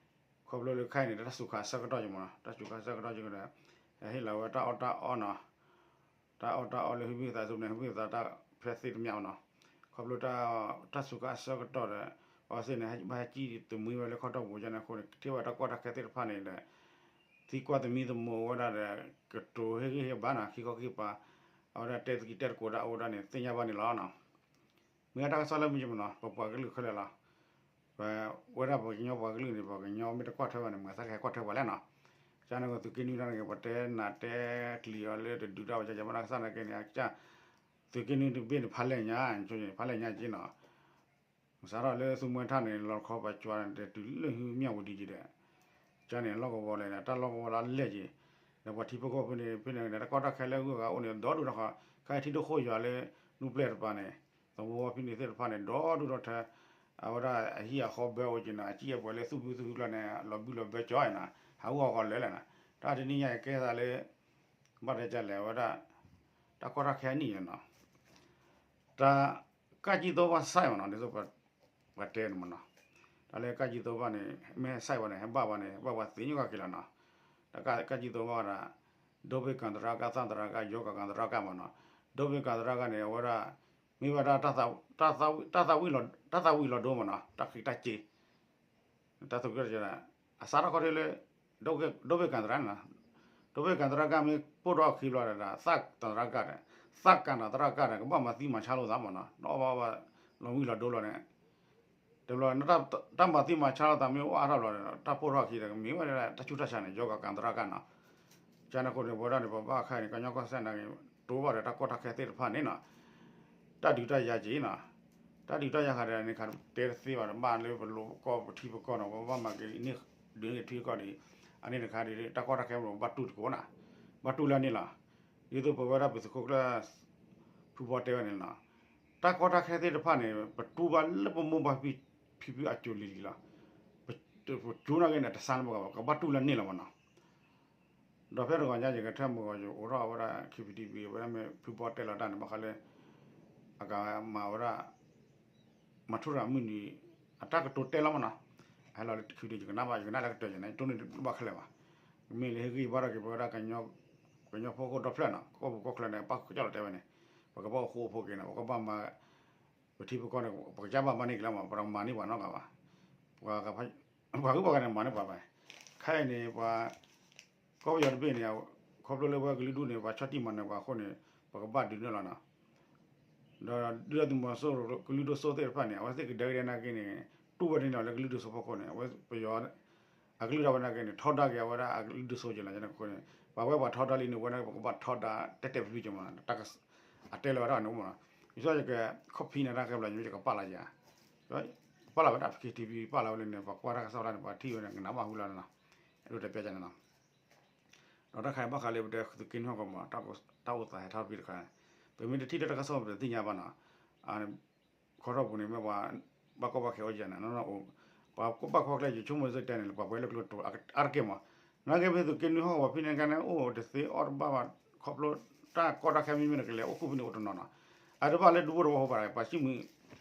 ခီဖျိလၢခဲအံၤန့ၣ် တၢ်စူၤခါဆၢကတီၢ်က့ၤမ့ၢ်နီၤ, တၢ်စူၤခါဆၢကတီၢ်က့ၤဒီး ဟဲဟ့ၣ်လီၤဝဲတၢ်အီၣ်တၢ်အီနီၤ, တၢ်အီၣ်တၢ်အီလၢဟံၣ်ဘံၣ်သးစူၤန့ၣ် ဟံၣ်ဘံၣ်သးတၢ်ဖဲသ့ၣ်တမံၤမ့ၢ်နီၤ, ခီဖျိတၢ်စူၤခါဆၢကတီၢ်ဒီး အဝဲသ့ၣ်န့ၣ် ဘၣ်ဟဲကံၣ်သမံဝဲလၢခီၣ်ထီၣ်ပူၤန့ၣ်အဃိန့ၣ် ထံၣ်ဘၣ်တၢ်ကီတၢ်ခဲသ့ၣ်တဖၣ်န့ၣ်ဒီး သံကွၢ်သမံသမိးဝဲဒၣ်ဒီး ကတိၤဟ့ၣ်ဂံၢ်ဟ့ၣ်ဘါနီၤ ခံခီခံကပၤ, အဝဲဒၣ်တဲသကိးတဲသကိးတၢ်အိၣ်ဝဲဒၣ်န့ၣ် သ့ၣ်ညါဘၣ်န့ၣ်လီၤနီၤ. မ့ၢ်တၢ်ကစီၣ်လၢမုၢ်ကမ့ၢ်နီၤ ပပှၤကလုာ်ခဲလၢာ်လီၤ. ပဝဲဒၣ်ပှၤကညီပှၤကလုာ်န့ၣ် ပှၤကညီမ့ၢ်တကွၢ်ထွဲဘၣ်န့ၣ် မတၤကဟဲကွၢ်ထွဲပှၤလဲၣ်နီၤ. ကန့ၣ်ကီး သုးက့နွံတၢ်န့ၣ်က့ၤ ပှၤတဲနးတဲကျံၤအီၤလၢတဒုးတၢ်ဝဲ ကမ့ၢ်တၢ်ကစီၣ်န့ၣ်က့ၤန့ၣ် က သုးက့နွံတဘ့ၣ်န့ၣ် ဖးလဲၢ်ညါ, ဖးလဲၢ်ညါက့ၤနီၤ. စးထီၣ်လၢသူမွဲထၣ်န့ၣ် လီၤခီပှၤကွၢ်န့ၣ် တဲတုၤလၢဟုမၠၣ်ဝတံၤက့ၤဒီး ကန့ၣ်လီၢ်ကဝီၤလဲၣ်န့ၣ် တၢ်လီၢ်ကဝီၤလၢလဲၢ်က့ၤ, ဒီးပှၤထံဖိကီၢ်ဖိန့ၣ် ဖဲန့ၣ်န့ၣ် တၢ်ကီတၢ်ခဲလၢအဂုၤအဂၤအိၣ်န့ၣ် ဒီဒူၣ်ဒီးဃီ, ခဲအံၤထံဒိၣ်ဃိယွၤလၢ နူပျဲၢ်တပၤန့ၣ် သဝီဖဲန့ၣ်သ့ၣ်တဖၣ်န့ၣ် ဒီဒူၣ်ဒီထၢ, အဝဲဒၣ်အဟံၣ်အဃီဘၢအိၣ်က့ၤန့ၣ် အစံၣ်အပှဲၤလၢသူၣ်ဘုသူၣ်ဟုကျီၢ်န့ၣ် လီၤဘုလီၤဘၢကၠီနီၤ, ဟးဂူာ်အီၤဃီလၢာ်လဲၣ်နီၤ, တၢ်တနံၤညါအံၤကဲသးလၢ ဘၣ်တဲကလဲၣ်ဝဲဒၣ် တၢ်ကီတၢ်ခဲအနံၣ်န့ၣ်နီၤ, တၢ် ကၢ်ကံၢ်သိဘၣ်စဲးမ့ၢ်နီၤ ဒ်သိး ပှၤတဲန့ၣ်မ့ၢ်နီၤ, တၢ်လၢကၢ်ကံၢ်သိဘၣ်န့ၣ် မ့ၢ်ဟဲစဲးဘၣ်န့ၣ် ဟဲဘၣ်ဘၣ်န့ၣ် ဘၣ်ပှၤသ့ၣ်ညါက့ၤလီၤနီၤ, တၢ်ကၢ်ကံၢ်သိဘၣ်ဝဲဒၣ် ဒိဘ့ၣ်ကၤသရၣ်ကၢ် သၣ်သရၣ်ကၢ် ယီၤကၤကၤသရၣ်ကၢ်မ့ၢ်နီၤ, ဒိဘ့ၣ်ကၤသရၣ်ကၢ်န့ၣ် အဝဲဒၣ် မ့ၢ်ဝဲဒၣ် တၢ်သးဝံၣ်လီၤဒိမ့ၢ်နီၤ တၢ်ဃံးတၢ်စ့ တၢ်သူၣ်က့ၣ်တၢ်စ့ အစးထီၣ်ခီဒ်လၢ ဒိဘ့ၣ်ကၤသရၣ်န့ၣ်လီၤ, ဒိဘ့ၣ်ကၤသရၣ်ကၢ်မ့ၢ်ပိၢ်ထီၣ်အခံဘျီဒီး သၣ်ကၤသရၣ်ကၢ်ဒီး သၣ်ကၤသရၣ်ကၢ်ဒီး ကဘၣ်မၤသံမၤဆါလိာ်သးမ့ၢ်နီၤ ဒီးဘၣ်ဘၣ်လီၤဝံၣ်လီၤဒိလီၤန့ၣ် တဘျီ တၢ်မၤသံမၤဆါလိာ်သးမ့ၢ်အိၣ်အါထီၣ်ဘျီဒီး တၢ်ပိၢ်ထီၣ်အခံဒီး မ့ၢ်ဝဲဒၣ်တၢ်ဆူးတၢ်ဆါန့ၣ် ယီၤကၤကၤသရၣ်ကၢ်နီၤ, ကန့ၣ်အဃိန့ၣ် ပဝဲဒၣ်န့ၣ် ပဘၣ်အခါန့ၣ် ကညီကီၢ်စဲၣ်န့ၣ် တိဘၣ်ဒီးတၢ်ကီတၢ်ခဲသ့ၣ်တဖၣ်န့ၣ်နီၤ တၢ်ဒုးတၢ်ယၤက့ၤနီၤ, တၢ်ဒုးတၢ်ယၤခါဒီးန့ၣ်ခါ တဲတသ့ဘၣ်ဒီး ဘၣ်လၢပလိၤကီၢ်ပထံပကီၢ်နီၤ ပဘၣ်မၤက့ၤန့ၢ်ဒုးန့ၢ်ထံကီၢ်ဒီး အန့ၣ်တခါဒီး တၢ်ကီတၢ်ခဲမ့ၢ်ဘၣ်တူၢ်တကိးနီၤ, ဘၣ်တူၢ်လၢန့ၣ်လီၤ, ဒ်သိးပဝဲဒၣ်ပသုးခိၣ်ကျၢၢ် ဖုဘီတဲဝဲန့ၣ်လီၤ, တၢ်ကီတၢ်ခဲသ့ၣ်တဖၣ်န့ၣ် ပတူၢ်ဘၣ်လၢပမိၢ်ပၢ်ဖံဖုအစိၤလံၤလံၤလီၤ, ပကၠိနာ်က့န့ၣ် တဆါလၢပဂီၢ်ဘၣ် ကဘၣ်တူၢ်လၢန့ၣ်လီၤမ့ၢ်နီၤ ဒီးဖဲတဂီၤညါယကထၢမုၢ်ဂီၤယအိးထီၣ်ဝဲဒၣ် ခံဖံတံဖံ ဝဲဒၣ်မ့ၢ်ဖုဘီတဲလီၤတၢ်န့ၣ် ဘၣ်ဃးလၢ အကမၤဝဲဒၣ် မၤထူရၤမုၢ်နံၤ အတၢ်ကတိၤတဲလီၤမ့ၢ်နီၤ, အဟဲလီၤလၢခံဖံတံ ယကနၣ်ဘၣ် ယကနၣ်လၢကတၢၢ်ယၤန့ၣ် တိၢ်န့ၢ်ဘၣ်ခဲလၢာ်ဘၣ်, မ့ၢ်လၢဟ့ၣ်ဂံၢ်ဘါထီၣ်က့ၤပဝဲဒၣ် ကညီဖိကီၢ်ဒီဖျၢၣ်နီၤ ကီၢ်ပူၤကီၢ်ချၢန့ၣ် ပၣ်ဃုာ်ကၠီၣ်လီၤတဲဝဲန့ၣ်, ပကဘၣ်အိၣ်ဃူအိၣ်ဖိးက့ၤနီၤ ပကဘၣ်မၤ ပထံပကီၢ်န့ၣ် ပကစၢ်ဘၣ်မၤန့ၢ်က့ၤလီၤမး ပတမၤန့ၢ်ပှၤနီတဂၤဘၣ်, ပှၤဂုၤပှၤဂၤန့ၣ်မၤန့ၢ်ပှၤဘၣ်, ခဲအံၤန့ၣ် ပှၤ ကီၢ်ပယီၤတဘ့ၣ်န့ၣ် ခီဖျိလၢပှၤကလုာ်ဒူၣ်န့ၣ် ပှၤဆီၣ်တံၢ်မၤနၢၤပှၤအဃိန့ၣ် ပကဘၣ်ဒုးန့ၢ်လီၤနီၤ, ဒီးဒုၣ်ဒါသုးမီၤစိရိၤကလုာ်ဒိၣ်စိသ့ၣ်တဖၣ်န့ၣ် အဝဲသ့ၣ်ကဒဲကဒဲနာ်က့န့ၣ် တူၢ်ဝဲဒၣ်န့ၣ်လီၤလၢကလုာ်ဒိၣ်စိဖီခိၣ်န့ၣ် အဝဲပယီၤ အကလုာ်ဒၣ်ဝဲနာ်က့န့ၣ် ထီဒါက့ၤအဝဲဒၣ်အကလုာ်ဒိၣ်စိက့ၤလီၤ. အဃိန့ၣ် ပှၤဝဲပှၤထီဒါလံန့ၣ် ဝဲန့ၣ်ပကဘၣ်ထီဒါတဲာ်တဲာ်ဖျုဖျုက့ၤမး အတဲလီၤဝဲဒၣ်န့ၣ်မး ယဆိကမိၣ်ယကခီၣ်ဖံးန့ၣ်တၢ်ခဲဘျီ ယမ့ၢ်ယကပာ်လီၤယၤ ပာ်လီၤဝဲဒၣ် ပက့ၤထံဖံ ပာ်လီၤဝဲလၢန့ၣ် ပှၤကွၢ်တၢ်ကစီၣ်တၢ်န့ၣ် ပှၤထံၣ်ဝဲန့ၣ် ကနၣ်ဘၣ်ဟူလီၤန့ၣ်လီၤ. အဲၣ်ဒိးတဲပျီကန့ၣ်လီၤ. ဒီးတၢ်ခါအံၤဘၣ်ဃးလၢပတဲသုးက့နွံဟီၣ်ကဝီၤမး တၢ်အိၣ်သးဟဲထီၣ်တဘျီတခါ ပမ့ၢ်တထံၣ်လၢတၢ်ကစီၣ်ပတသ့ၣ်ညါဘၣ်နီၤ. ခီထီၣ်ပူၤန့ၣ် မ့ၢ်ပှၤဘၣ်ကီဘၣ်ခဲအိၣ်ယဲၢ်န့ၣ် နီၢ်နီၢ်အိၣ် ပှၤဘၣ်ကီဘၣ်ခဲအိၣ်ကျဲ ယဆိကမိၣ်စ့ၢ်တဲန့ၣ် ပှၤပှဲၤလၢကျိတိၤအါတက့ၢ်မး. နာ်က့ဖဲသုးက့နွံဟီၣ်ကဝီၤဖဲန့ၣ်ကန့ၣ် အိၣ်တသ့အီၣ်တဘၣ်ဘၣ် ခီဖျိတၢ်ကီတၢ်ခဲမံၤမံၤန့ၣ် ကလဲၤအိၣ်ခိၣ်ဖဲန့ၣ်အိၣ်တနီၤနီၤ. အတဘၣ်လၢဒူဖိတဝီဖိဘၣ် ပှၤစံၣ်မှံ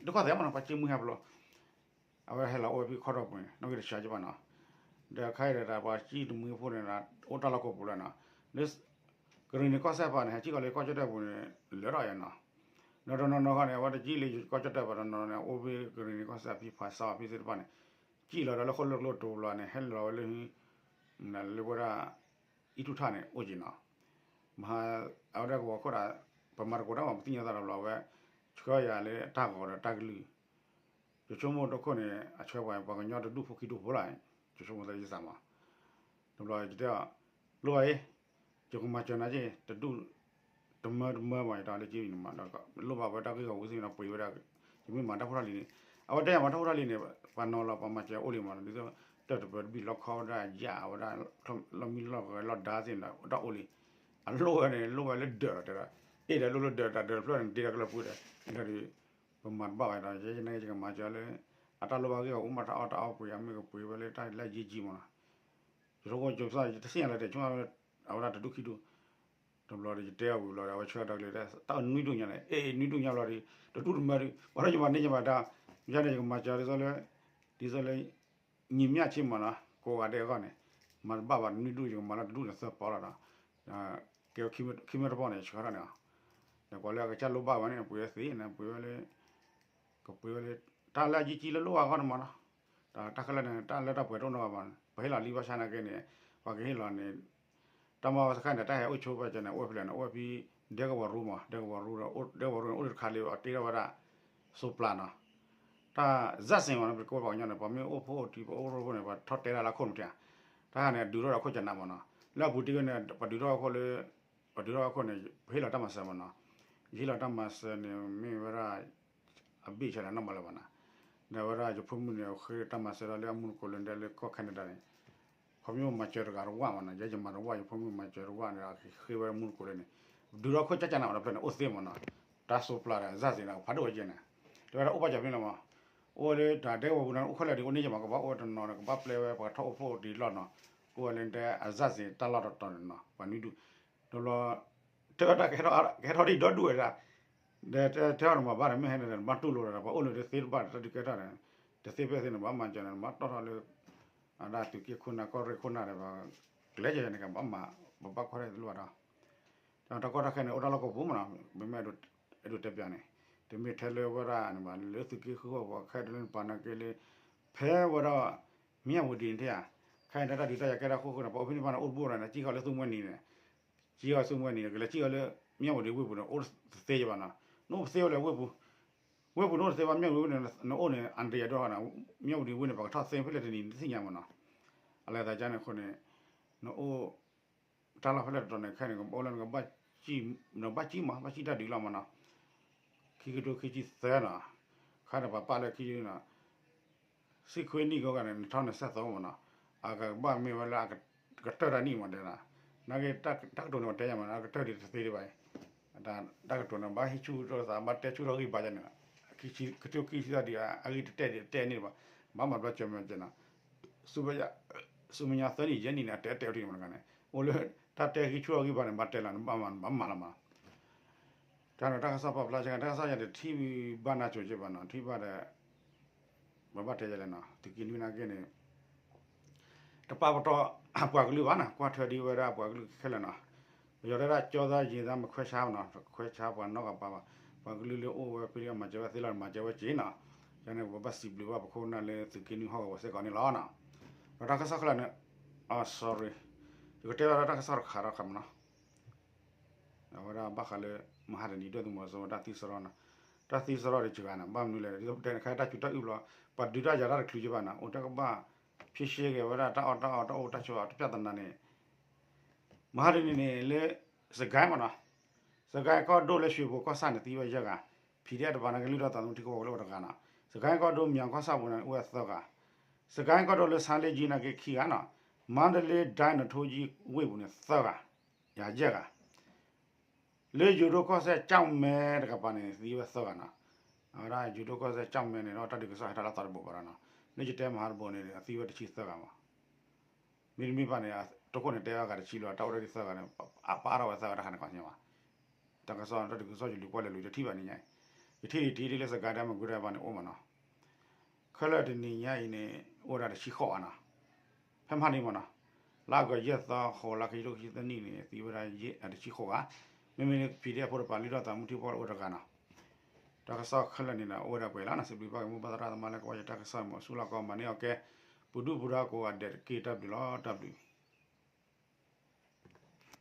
ဒုးခီၣ်သဲးမးနီၤ ပှၤစံၣ်မှံဟဲဖျိ အဝဲဟဲလီၤအိၣ်ဝဲဖဲခီထီၣ်ပူၤန့ၣ် နီၢ်က့တဆှးက့ဘၣ်နီၤ. ဒီးခဲအံၤဒီးပှၤစံၣ်တမှံဖိန့ၣ် အိၣ်တၢ်လီၢ်ကိးပူၤလၢနီၤ. ကရံၣ်နံၤကီၢ်စဲၣ်ပၤန့ၣ် ဟဲစံၣ်ကီးလၢကီၢ်ကၠီၣ်တဲၣ်ပူၤန့ၣ် လၢထီၣ်ယဲနီၤ. ဒီးတနီၤနီၤခီန့ၣ် အဝဲတစံၣ်လၢကီၢ်ကၠီၣ်တဲၣ်ပၤတနီၤန့ၣ် အိၣ်ဖဲကရံၣ်နံၤကီၢ်စဲၣ်ဖံဖးစါဖံသ့ၣ်တဖၣ်န့ၣ် စံၣ်လီၤဒီးလၢဃိၣ်လၢကျိတိၤဘျီန့ၣ် ဟဲလီၤဝဲလၢ လၢဝဲဒၣ် အံၣ်ထူၣ်ထၣ်န့ၣ် အိၣ်က့ၤနီၤ. မဟါ အဝဲဒၣ်ကဝီၤခိၣ်ဒီး ပမၤတကိးတၢ်မး ပသ့ၣ်ညါသးဒီးဘျီဝဲ ဆှၢယၤလၢတၢ်ဂီၤဒီးတၢ်ကလုၢ် ယဆိကမိၣ်တခိၣ်န့ၣ် အဆှၢပှၤ ပှၤကညီတဒူၣ်ဖိခံဒူၣ်ဖိလီၤ. ယဆိကမိၣ်သးယသးမး တဘျီယတဲအီၤ လိၣ်ဘၣ်အံၤ ယကမၤစၢၤနၤက့ တဒူၣ် တမၢတမၢမး ယတဲလၢက့န့ၣ်မး ဒီးလိၣ်ဘၣ်ဝဲတၢ်ဂ့ၢ်ဂီၤဝံၤသ့ၣ်န့ၣ် ပှ့ၤဝဲဒၣ် ယမ့ၢ်မၤတၢ်ဖိတၢ်လံၤန့ၣ် အဝဲတဲယၤမၤတၢ်ဖိတၢ်လံၤန့ၣ် ပှၤနီၤလီၤ ပှၤမၤစၢၤအိၣ်လံမး ဒ်သိး တၢ်တပၢၤတဘံၣ်လီခီဝဲဒၣ်ယၣ်ဝဲဒၣ် လီၢ်မံလီၢ်ဂဲၤလီၢ်ဒါသ့ၣ်န့ၣ် တၢ်အိၣ်လံ အလိၣ်ဝဲန့ၣ် လိၣ်ဝဲလၢဒၢးလီၤတဲဒီး အ့ၣ်ဒီးလိၣ်လၢဒၢး တၢ်ဒၢးတဖျၢၣ်န့ၣ် တ့ဒီးကလၢၤပှ့ၤဒီး ဒီး ပမၤတဘၣ်ဘၣ်ဒီး ယဲယဲန့ၣ်ယကမၤစၢၤလၢ အတၢ်လိၣ်ဘၣ်ဂ့ၢ်ဂီၤအိၣ်မး တၢ်အီၣ်တၢ်အီပှ့ၤ အမ့ၢ်ကပှ့ၤဝဲလၢတၢ်လၢယံာ်ကံမးနီၤ ယဆိကမိၣ်ယိၤဖးယတသ့ၣ်ညါလၢၤ တဲဆိကမိၣ် အဝဲဒၣ်တဒူၣ်ခံဒူၣ် တဘျီဒီးယတဲအီၤဝံၤဘျီဒီး အဝဲဆှၢတၢ်ကလုၢ် တၢ်အီၣ်နွံဒူၣ်ညါန့ၣ် အ့ၣ် နွံဒူၣ်ညါဘျီဒီး တဒူၣ်တမၢဒီး ပှၤဒီးယမၤန့ၢ်ယမၤတၢ် ယၤန့ၣ်ယကမၤစၢၤဒ်သိးလၢ ဒ်သိးလၢ ညီမျှခြင်းမးနီၤ ကိးဂၤဒဲးအဂီၢ်န့ၣ် မၤတဘၣ်ဘၣ်နွံဒူၣ် ယကမၤလၢတဒူၣ်န့ၣ်သၢပီလီၤဒီး ကဲခံမ့ၢ်တပီၢ်န့ၣ် ဆှၢထီၣ်န့ၣ်လီၤ ဒီးကွၢ်လၢအကစၢ်လိၣ်ဘၣ်ဝဲန့ၣ် ပှ့ၤဝဲသ့န့ၣ် ပှ့ၤဝဲလၢ ကပှ့ၤဝဲလၢ တၢ်လၢအယံာ်ကံလၢလိၣ်ဘၣ်အဂီၢ်န့ၣ်မးနီၤ တၢ်ခဲလၢာ်န့ၣ် တၢ်လၢတၢ်ပှဲၤတအိၣ်နီတဂၤဘၣ် ပဟ့ၣ်လီၤလံဘၣ်ဆၣ်နာ်က့န့ၣ် ပှၤကဟ့ၣ်လီၤန့ၣ် တၢ်မၤဝဲစခါန့ၣ် တၢ်ဟဲအိၣ်ဆိဖဲကဲန့ၣ် အိၣ်ဝဲဖဲလဲၣ်န့ၣ် အိၣ်ဝဲဖဲ ဒဲကဝီၤရူမး ဒဲကဝီၤရူဒီး ဒဲကဝီၤရူန့ၣ် အိၣ်တခါလၢအတ့ထီၣ်ဝဲဒၣ် စိပျၢ်နီၤ တၢ်စၢ်စ့ၢ်မးနီၤ ပကိးပှၤကညီန့ၣ် ပှၤမ့ၢ်အိၣ်ဖှိၣ်အိၣ်တံၢ် ပအိၣ်ရိဖှိၣ်န့ၣ် ပှၤထီၣ်တဲဒၣ်လၢခိၣ်မထံး တၢ်ဟးန့ၣ် ဒုးထီၣ်ဒီးခိၣ်ကနးမးနီၤ လၢအပူၤတ့ၢ်ဝဲန့ၣ် ပှၤဒုးထီၣ်ခိၣ်လၢ ပှၤဒုးထီၣ်ခိၣ်န့ၣ် ပဟ့ၣ်လီၤတၢ်မၤစၢၤမးနီၤ ယဟ့ၣ်လီၤတၢ်မၤစၢၤန့ၣ် မ့ၢ်ဝဲဒၣ် အဘ့ၣ်ဆၣ်န့ၣ် နီၢ်မးလၢၤဘၣ်နီၤ ဒီးဝဲဒၣ်ယဖိမုၣ်န့ၣ် ဃ့တၢ်မၤစၢၤဒီးလၢအမူတကိးလၢဒဲလၢကီၢ် Canada န့ၣ် ခီဖျိမၤစၢၤတဂၤတဝၣ်မးနီၤ ယဲယမၤတဝၣ် ယဖိမုၣ်မၤစၢၤတဝၣ်န့ၣ် ဃ့ဝဲမူတကိးလၢန့ၣ် ဒုးထီၣ်ခိၣ်ကၠၢ်ကၠၢ်န့ၣ် အီၤတဖျၢၣ်န့ၣ် အိၣ်သ့မးနီၤ တၢ်စိပျၢ်ဒီး စၢ်စ့ၢ်န့ၣ် ဖးဒိၣ်ဝဲကဲန့ၣ် တဲဝဲဒၣ်အိၣ်ဘၣ်စၢၤဖဲန့ၣ်လီၤမး အိၣ်ဝဲလၢတၢ်ဒဲကဝီၤပူၤန့ၣ် အိၣ်ခဲလၢာ်ဒံး အိၣ်န့ၢ်ယမး ကဘၣ်အိၣ်ဝဲတနီၤန့ၣ် ကဘၣ်ပျဲဝဲ ပှၤထီၣ်အိၣ်ဖှိၣ်ဒံးလီၢ်နီၤ ကအိၣ်ဝဲလၢတဲအစၢ်စ့ၢ် တၢ်လီၢ်တတီၤန့ၣ်နီၤ ပှၤနွံဒူၣ် ဒီးဘျီ တဲဝဲဒၣ်ကဟဲထီၣ်ဒံးဒီဒူၣ်ဝဲဒၣ် ဒီးတဲအီၤနမၤဘၣ်ဒီး မ့ၢ်ဟဲန့ၣ်ဒီး နဘၣ်တူၢ်လိာ်ဒီး ပှၤအိၣ်လၢတသ့တဘၣ်ဒီး တၢ်ဒုးကဲထီၣ်န့ၣ် တသ့ဖဲသ့န့ၣ် ဘၣ်မၤစၢၤန့ၣ် နဘၣ်တီၢ်ထီၣ်လၢ အဒၣ်သုးက့ခိၣ်နၢ်ကီၢ်ရ့ၣ်ခိၣ်နၢ်ဒီး ကျဲးစၢးန့ၣ် ကဘၣ်မၤ ပဘၣ်ကွၢ်တၢ်တလိၣ်ဘၣ်ဒီး တၢ်ကီတၢ်ခဲန့ၣ် အိၣ်တၢ်လီၢ်ကိးပူၤမးနီၤ ပမ့ၢ်အဲၣ်ဒိးတဲပျီန့ၣ် တမ့ၢ်ထဲလၢဝဲဒၣ်န့ၣ်ဘၣ် လၢသုးက့ဃုဂီၢ်ပူၤ ခဲဒၣ်လၢနပာ်နာ်က့လၢ ဖဲဝဲဒၣ် မၠၣ်ဝတံၤန့ၣ်ဧါ ခဲအံၤတၢ်ဒုးတၢ်ယၤကဲထီၣ်ဃိဃိန့ၣ် ပှၤအိၣ်ဖဲန့ၣ်ဘၣ်န့ၣ် အိၣ်တဘူၣ်ဒီးန့ၣ် စံၣ်ဃီၤလၢသူမှဲနံၤန့ၣ် စံၣ်ဃီၤလၢသူမှဲနံၤန့ၣ် ကလဲၤစံၣ်ဃီၤလၢ မၠၣ်ဝတံၤဝ့ၢ်ပူၤန့ၣ် အိၣ်တသ့ဘၣ်နီၤ နအိၣ်တသ့ဝဲလၢဝ့ၢ်ပူၤ ဝ့ၢ်ပူၤနအိၣ်တသ့ဘၣ် မၠၣ်ဝတံၤဝ့ၢ်န့ၣ် နအိၣ်န့ၣ် အန္တရာယ်ဒိၣ်နီၤ မၠၣ်ဝတံၤဝ့ၢ်န့ၣ် ပှၤကထီၣ်သ့ဖဲလဲၣ်တနံၤ နတသ့ၣ်ညါမးနီၤ အလဲၤသးကါန့ၣ်အဃိန့ၣ် နအိၣ် တၢ်လီၢ်ဖဲလဲၣ်တတီၤန့ၣ် ခဲန့ၣ် ကဘၣ်အိၣ်လၢနကဘၣ်စံၣ် နဘၣ်စံၣ်မး ဘၣ်စံၣ်တၢ်ဒုးလီၤမးနီၤ ခံကထိခံဆံသၢနီၤ ခါန့ၣ် ပှၤပာ်လၢခံနီၤ စံၣ်ခွ့နံၣ်ကိးဂၤန့ၣ် နထီၣ်န့ၣ်စဲးသီမးနီၤ အကဘၣ်မ့ၢ်ဝဲလၢ ကတၢၢ်တၢ်နံၣ်မးတဲနီၤ နာ်က့ တၢ်ကတိၤန့ၣ် ပတဲယၤမးနီၤ ကတၢၢ်ဒံးတသ့ဒံးဘၣ်အံၤ တၢ်ကတိၤန့ၣ် ဘၣ်ဟံးဆူၣ်ထီၣ်သး ဘၣ်တဲဆူၣ်ထီၣ်ဂံၢ်ဘါယၤန့ၣ် ကထိခံဆံသၢဒံး အဂံၢ်တတဲာ်ဒံးတတဲာ်န့ၣ်ဘၣ် ဘၣ်မၤဘျီကၢၤမးကဲနီၤ ဆူမဲာ်ညါသၢနံၣ်ယဲၢ်နံၣ်န့ၣ် အတဲတဲအီၤထံၣ်န့ၣ်မးတခါန့ၣ် အိၣ်လၢ တၢ်တဲဟံးဆူၣ်ထီၣ်ဂံၢ်ဘါန့ၣ် ဘၣ်တဲလီၤ နဘၣ်မၤလီၤမး တၢ်န့ၣ် တၢ်ကစီၣ်ပာ်ဖျါဆၢက့ၤ တၢ်ကစီၣ်ယၤန့ၣ် ထံၣ်ဘၣ်နၤစိၤက့ဘၣ်နီၤ ထံၣ်ဘၣ်ဒီး ပဘၣ်တဲယဲလဲၣ်နီၤ သုးက့နွံနာ်က့န့ၣ် တပာ်ပတီၢ်ပှၤကလုာ်ဘၣ်နီၤ ကွၢ်ထွဲဒံးဝဲဒၣ်ပှၤကလုာ်ခဲလၢာ်နီၤ ပယီၤတဲဒၣ် ကၠီသား ယဉ်သား မခွဲခြား နီၤ ခွဲခြား ပှၤနီတဂၤဘၣ်ဘၣ် ပှၤကလုာ်လၢအိၣ်ဝဲဖဲလၢအမၤစၢၤဝဲသ့လီၤ မၤစၢၤဝဲက့နီၤ ယန့ၣ် ပဘၣ်စံးဘျုးဘၣ်ပခိၣ်ပနၢ်လၢသုးက့နွံဟီၣ်ကဝီၤစ့ၢ်ကီးန့ၣ်လီၤနီၤ ဒီးတၢ်ကစီၣ်ခဲလၢာ်န့ၣ် အ sorry ယကတဲဘၣ်ဒီးတၢ်ကစီၣ်တခါဒီးခါမးနီၤ အဝဲဒၣ်ဘၣ်ဃးလၢ မဟါတနံၤ ဒွဲၣ်သုးမီၤစိရိၤတၢ်သံစရီနီၤ တၢ်သံစရီတစှၤနီၤ ဘၣ်မနုၤလဲၣ် တဲနခါတၢ်စူၤတၢ်အုၣ်ဘျီ ပှၤဒုးတၢ်ယၤတၢ်တချုးကဘၣ်နီၤ အိၣ်တကဘၣ် ဖြေရှင်းက့ၤဝဲဒၣ်တၢ်အီၣ်တၢ်အီတၢ်အိၣ်တၢ်ဆိးတပျၢ်သနာ်န့ၣ် မဟါတနံၤန့ၣ်လၢ စကဲမနီၤ စကဲကီၢ်ဒိၣ်လၢရွှေဘိုကီၢ်ဆၣ်န့ၣ် သံဝဲယဲၢ်ဂၤ ဖံးဒဲးတပၤန့ၣ်ကလုၢ်ထီၣ်သးသမူထံကီၢ်ဝဲလၢအိၣ်တဂၤနီၤ စကဲကီၢ်ဒိၣ်မၠၤကီၢ်ဆၣ်ပူၤန့ၣ် အိၣ်ဝဲသၢဂၤ စကဲကီၢ်ဒိၣ်လၢဆါလ့ကၠံနာ်က့ခံဂၤနီၤ မါတလ့ဒၣ်နထိကၠံဝ့ၢ်ပူၤန့ၣ်သၢဂၤ ယၤယဲၢ်ဂၤ လၢယိၤဒိၣ်ကီၢ်စဲၣ်ကၠီၣ်မဲတကပၤန့ၣ် သံဝဲသၢဂၤနီၤ အဝဲဒၣ်ယိၤဒိၣ်ကီၢ်စဲၣ်ကၠီၣ်မဲန့ၣ်ဒီးတၢ်ဒုးကစီၣ်ဟဲထီၣ်လၢသီတဘိဘၣ်ဒီးနီၤ လၢယတဲမဟါတဘိန့ၣ် အသံဝဲတဆံသၢဂၤမး မ့တမ့ၢ်ဘၣ်န့ၣ် တခိၣ်န့ၣ်တဲအဂၤတဆံလီၤ တၢ်အိၣ်ဒီးသၢဂၤန့ၣ် အပာ်ထီၣ်ဝဲသၢဂၤတခါန့ၣ်ကီးညါမး တၢ်ကစီၣ်တၢ်ဒုးကစီၣ်ယလူၤကွၢ်လဲၤလူၤတထံၣ်ဘၣ်န့ၣ်ညါ ယထံၣ်ယထံၣ်ဒ်လၢစကဲဒၣ်မ့ၢ်ကွံာ်ဒၣ်ဘၣ်န့ၣ်အိၣ်မးနီၤ ခဲလၢာ်တနံၤညါအံၤန့ၣ် အိၣ်ဝဲဒၣ်တဆံဃိးဂၤနီၤ ဖဲမဟါန့ၣ်မးနီၤ လါအီကူးယဲၢ်သီ ဃိးလါ ခံကထိခံဆံသၢနံၣ်န့ၣ် သံဝဲဒၣ်တဆံဃိးဂၤ မ့မ့ၢ်လၢ ဖံးဒဲး အဖိတပၤလုၢ်ထီၣ်သးသမူထံကီၢ်အိၣ်တဂၤနီၤ တၢ်ကစီၣ်ခဲလၢာ်န့ၣ်ဒီး အိၣ်ဝဲဒၣ်ပှဲၤလီၤနီၤ စံးဘျုးဘၣ်က့ၤမိၢ်ပၢ်သရၣ်သမါလၢကကွၢ်ယတၢ်ကစီၣ်မ့ၢ်ဆူၣ်လီၤကီးမၤန့ၢ်အီၤကဲ ပူၤဒူၣ်ပူၤဒါကိးဂၤဒဲးတက့ၢ် တၢ်ဘျုးလီၤ တၢ်ဘျုး